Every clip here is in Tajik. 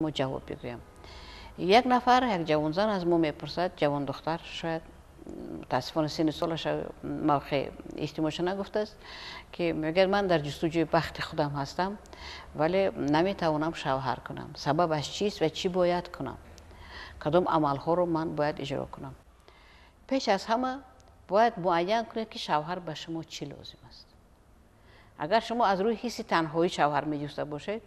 Мо ҷавоб бигӯям. Як нафар, як ҷавонзан аз мо мепурсад, ҷавондухтар, шояд, мутаассифона, синну солаша, мавқеи иҷтимоиша нагуфтааст, ки мегӯяд: «Ман дар ҷустуҷӯи бахти худам ҳастам, вале наметавонам шавҳар кунам. Сабабаш чист ва чӣ бояд кунам? Кадом амалҳоро ман бояд иҷро кунам?» Пеш аз ҳама бояд муайян кунед, ки шавҳар ба шумо чӣ лозим аст. Агар шумо аз рӯи ҳисси танҳоӣ шавҳар меҷуста бошед,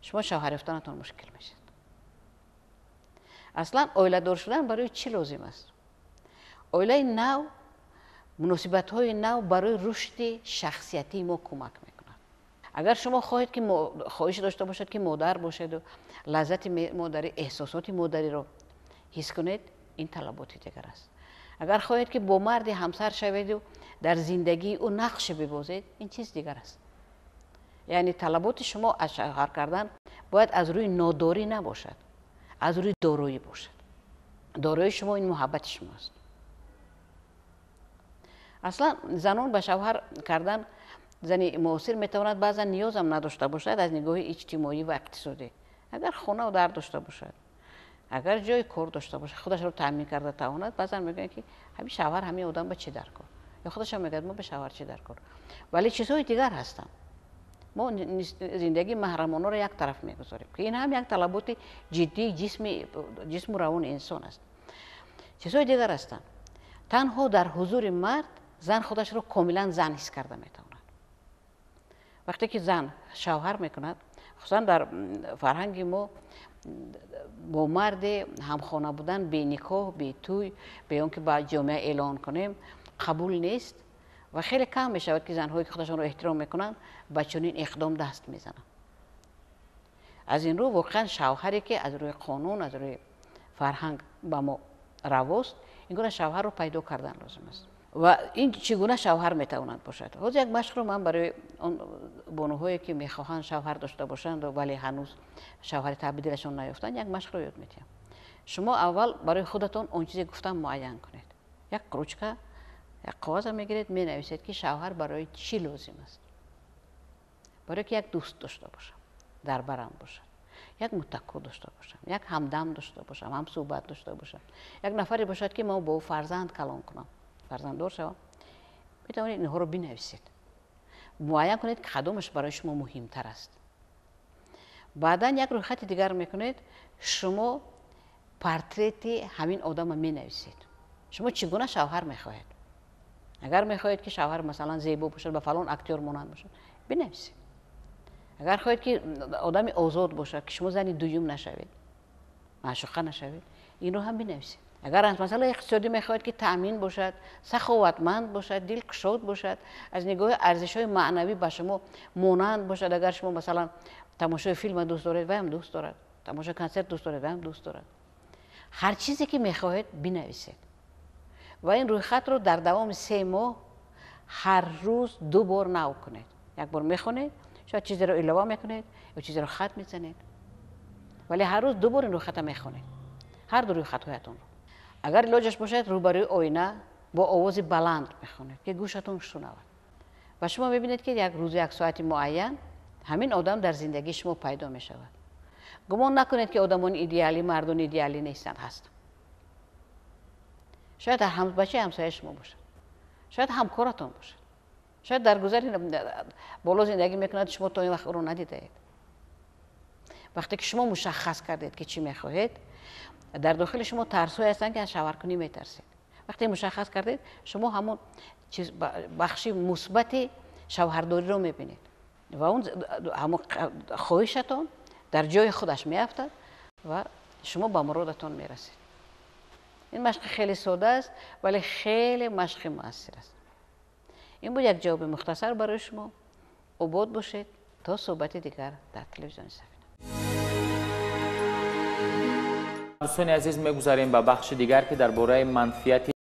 шумо шавҳар ёфтанатон мушкил мешавад. Аслан оиладор шудан барои чӣ лозим аст? Оилаи нав, муносибатҳои нав барои рушди шахсиятии мо кӯмак мекунад. Агар шумо хоҳед, ки хоҳиш дошта бошед, ки модар бошеду лаззати модарӣ, эҳсосоти модариро ҳис кунед, ин талаботи дигар аст. Агар хоҳед, ки бо марди ҳамсар шаведу дар зиндагии ӯ нақше бибозед, ин чиз дигар аст. Яъне талаботи шумо аз шавҳар кардан бояд аз рӯи нодорӣ набошад, аз рӯи дороӣ бошад. Дороии шумо ин муҳаббати шумо аст. Аслан занон ба шавҳар кардан, зани муосир метавонад баъзан ниёзам надошта бошад аз нигоҳи иҷтимоӣ ва иқтисодӣ. Агар хонау дар дошта бошад, агар ҷои кор дошта бошад, худашро таъмин карда тавонад, баъзан мегӯянд, ки ҳамин шавҳар, ҳамин одам ба чӣ дар кор? Ё худашам мегӯяд: «Мо ба шавҳар чӣ дар кор?» Вале чизҳои дигар ҳастанд. Мо зиндагии маҳрамонаро як тараф мегузорем, ки ин ҳам як талаботи ҷиддии ҷисму равони инсон аст. Чизҳои дигар ҳастанд. Танҳо дар ҳузури мард зан худашро комилан зан ҳис карда метавонад. Вақте ки зан шавҳар мекунад, хусусан дар фарҳанги мо, бо марде ҳамхона будан беникоҳ, бетӯй, бе он ки ба ҷомеа эълон кунем, қабул нест ва хеле кам мешавад, ки занҳое, ки худашонро эҳтиром мекунанд, ба чунин иқдом даст мезананд. Аз ин рӯ воқеан шавҳаре, ки аз рӯи қонун, аз рӯи фарҳанг ба мо равост, ин гуна шавҳарро пайдо кардан лозим аст. Ва ин чӣ гуна шавҳар метавонад бошад? Ҳозир як машқро ман барои он бонуҳое, ки мехоҳанд шавҳар дошта бошанд, вале ҳанӯз шавҳари таъби дилашон наёфтанд, як машқро ёд медиҳам. Шумо аввал барои худатон он чизе гуфтам муайян кунед. Як ручка, як коғаза мегиред, менависед, ки шавҳар барои чӣ лозим аст. Барое ки як дӯст дошта бошам, дар барам бошад, як муттакко дошта бошам, як ҳамдам дошта бошам, ҳамсӯҳбат дошта бошам, як нафаре бошад, ки ман бо ӯ фарзанд калон кунам, фарзанддор шавам. Метавонед инҳоро бинависед, муайян кунед, ки кадомаш барои шумо муҳимтар аст. Баъдан як рӯйхати дигар мекунед. Шумо портрети ҳамин одама менависед. Шумо чӣ гуна шавҳар мехоҳед? Агар мехоҳед, ки шавҳар, масалан, зебо бошад, ба фалон актёр монанд бошад, бинависед. Агар хоҳед, ки одами озод бошад, ки шумо зани дуюм нашавед, маъшуқа нашавед, инро ҳам бинависед. Агар аз масъалаи иқтисодӣ мехоҳед, ки таъмин бошад, саховатманд бошад, дилкушод бошад, аз нигоҳи арзишҳои маънавӣ ба шумо монанд бошад, агар шумо, масалан, тамошои филма дӯст доред, вайам дӯст дорад, тамошои консерт дӯст доред, вайам дӯст дорад, ҳар чизе ки мехоҳед, бинависед ва ин рӯйхатро дар давоми 3 моҳ ҳар рӯз ду бор нав кунед. Як бор мехонед, шояд чизеро илова мекунед ё чизеро хат мезанед, вале ҳар рӯз ду бор ин рӯйхата мехонед, ҳар ду рӯйхатҳоятонро. Агар илоҷаш бошад, рӯбарӯи оина бо овози баланд мехонед, ки гӯшатон шунавад. Ва шумо мебинед, ки як рӯзу як соати муайян ҳамин одам дар зиндагии шумо пайдо мешавад. Гумон накунед, ки одамони идеалӣ, мардони идеалӣ нестанд, ҳастанд. Шояд бачаи ҳамсояи шумо бошад, шояд ҳамкоратон бошад, шояд дар гузари боло зиндагӣ мекунад, шумо то ин вақт ӯро надидаед. Вақте ки шумо мушаххас кардед, ки чӣ мехоҳед, дар дохили шумо тарсҳое ҳастанд, ки аз шавҳаркунӣ метарсед. Вақте мушаххас кардед, шумо ҳамон бахши мусбати шавҳардориро мебинед ва он ҳамон хоҳишатон дар ҷои худаш меафтад ва шумо ба муродатон мерасед. Ин машқи хеле сода аст, вале хеле машқи муассир аст. Ин буд як ҷавоби мухтасар барои шумо. Обод бошед то суҳбати дигар дар телевизиони Сафина. Дӯстони азиз, мегузарем ба бахши дигар, ки дар бораи манфиати